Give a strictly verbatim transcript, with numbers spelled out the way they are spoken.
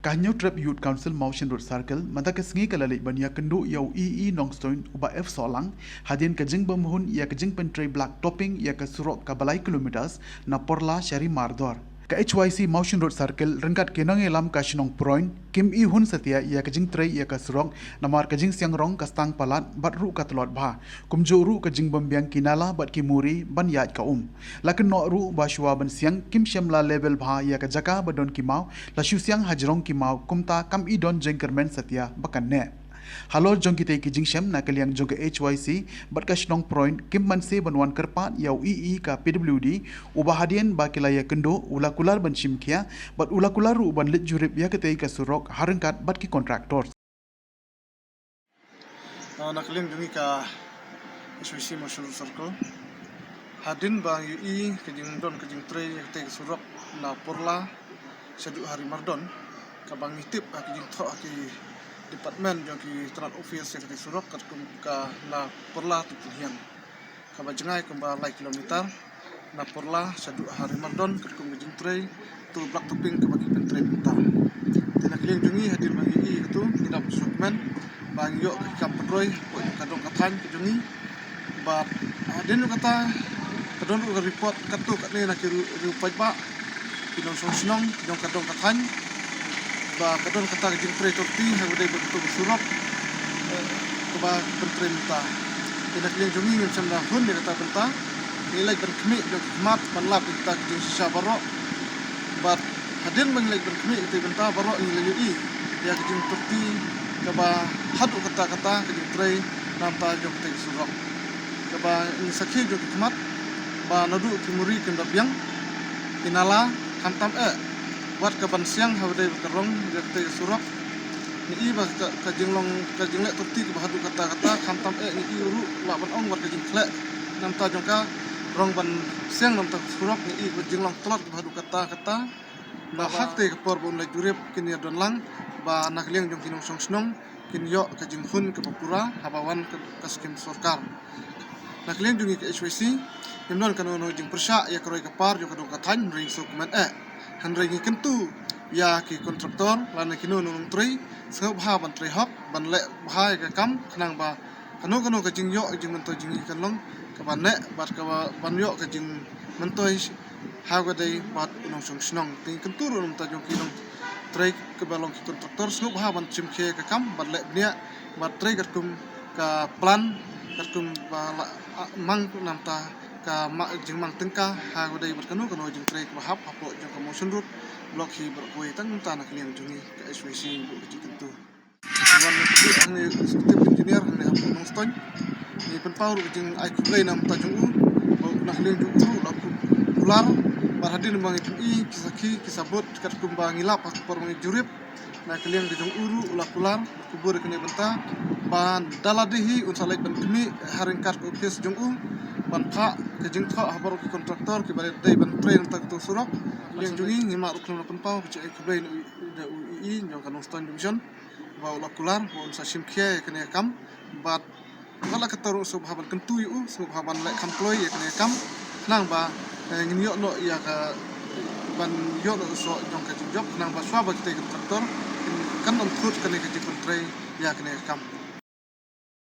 Ka Hynñiewtrep Youth Council Mawshynrut Circle mynta ka sngi ka la leit ban ïakynduh ïa u E E Nongstoiñ u Bah F Sohlang hadien ka jingbymhun ïa ka jingpyntrei black topping ïa ka surok kaba lai kilometers na Porla sha Ri Mardor. Ka H Y C Mawshynrut Circle ryngkat ki nongïalam ka shnong Proin kim ihun satia ïa ka jingtrei ïa ka surok namar ka jingsiang rong ka stang palat bad ruh ka tlot bha. Kumjuh ruh ka jingbymbiang ki nala bad ki muri ban ïaid ka um. La kynnoh ruh ba shuwa ban siang kim shym la level bha ïa ka jaka ba don ki maw, la shu siang hajrong ki maw, kumta kam i don jingkyrmen satia ba kan neh. Halor jong kitei ki jingshem na ka liang jong ka H Y C bad ka shnong Proin kim banse ban wan kyrpad ïa u E E ka P W D, uba hadien ba ki la ïakynduh u la kular ban shim khia bad u la kular ruh ban leit jurip ïa katei ka surok ha ryngkat bad ki contractors. Ah, na ka liang jong ngi ka H Y C Mawshynrut Circle, hadien ba ngi ïohi ka jingdon ka jingtrei ïa katei ka surok na Porla shaduh ha Ri Mardon, kaba ngi tip ha ka jingthoh ha ki department jong ki tnat office ïa katei ka surok katkum ka na Porla to Pynhiang, kaba jngai kumba lai kilometer na Porla shaduh ha Ri Mardon katkum ka jingtrei to black topping kaba ki pyntrei mynta. Te na ka liang jong ngi hadien ba ngi ïohi katu ngi dap sngewkmen ba ngi ïoh ka kam pynroi hapoh ka dong ka thaiñ ka jong ngi. Bad hadien jong kata ka don ruh ka report katto katne na ki riew, riew paidbah, ki nongshong shnong, ki nong ka dong ka thaiñ, ba ka don kata ka jingtrei torti ha kaba dei bad kato ka surok, eh, kaba pyntrei mynta. Te na ka liang jong ngi ngim shym la hun ïa kata bynta. Ngi leit ban khmih jong ki khmat ban lap ïa kata ka jingshisha baroh. Bad hadien ba ngi leit ban khmih ïa kata bynta baroh ngi la ïohi ïa ka jingtorti kaba haduh katta katta ka jingtrei na bynta jong katei ka surok. Kaba ngi sakhi jong ki khmat ba naduh ki muri kin da biang, ki nala khamtam eh wat ka ban siang ha ba dei bad ka rong jong katei ka surok. Ngi i ba ka, ka jinglong, ka jingleh torti kaba haduh katta katta, khamtam eh ngi i ruh lah ban ong wat ka jingkhleh na bynta jong ka rong ban siang na bynta ka surok, ngi i ba jinglong tlot kaba haduh katta katta. Ba ha katei ka por ba un leit jurip kin ïa don lang ba na ka liang jong ki nongshong shnong kin ïoh ka jinghun kaba pura haba wan ka, ka skim sorkar. Na ka liang jong ngi ka H Y C ngim don kano kano jingpyrshah ïa ka roi ka par jong ka dong ka thaiñ, hynrei ngi sngewkmen eh. Hynrei ngi kyntu ïa ki kontraktor lane kino kino nongtrei, sngewbha ban trei hok, ban leh bha ïa ka kam khnang ba kano kano ka jingïoh jingmyntoi jong ngi kan long kaba neh bad kaba ban ïoh ka jingmyntoi ha kaba dei bad u nongshong shnong. Te ngi kyntu ruh na bynta jong ki nongtrei kaba long ki kontraktor, sngewbha ban shim khia ïa ka kam bad leh bniah bad trei katkum ka plan, katkum ba la, ah, mang na bynta ka ma, jingmang tyngka ha kaba dei bad kano kano jingtrei kaba hap hapoh jong ka Mawshynrut Block hi baroh kawei, tang na bynta na ka liang jong ngi ka H Y C ngi buh ka jingkyntu. Wan ngi kyntu hangne u executive engineer hangne hapoh Nongstoiñ, ngi pynpaw ruh ka jingai khublei na bynta jong u. Ba na ka liang jong u ruh la ku-, kular bad hadien ba ngi pyni ki sakhi ki sabut katkum ba ngi lap ha ka por ba ngi jurip. Na ka liang ka jong u ruh u la kular, u la kubur ïa kane ka bynta ba da lade hi un sa leit ban khmih ha ryngkat ka office jong u ban phah ka jingthoh ha baroh ki kontraktor kiba dei ban trei na bynta kato ka surok. Liang jong ngi ngi mad ruh khlem da pynpaw ka jingai khublei na u, da u E E jong ka Nongstoiñ Division ba u la kular ba un sa shim khia ïa kane ka kam. Bad wat la katta ruh sngewbha ban kyntu ïa u, sngewbha ban leh kham kloi ïa kane ka kam khnang ba, eh, ngin ïoh noh ïa ka, ban ïoh noh soh jong ka jingjop khnang ba shuwa ba kitei ki kontraktor kin, kan ym kut kane ka jingpyntrei ïa kane ka kam.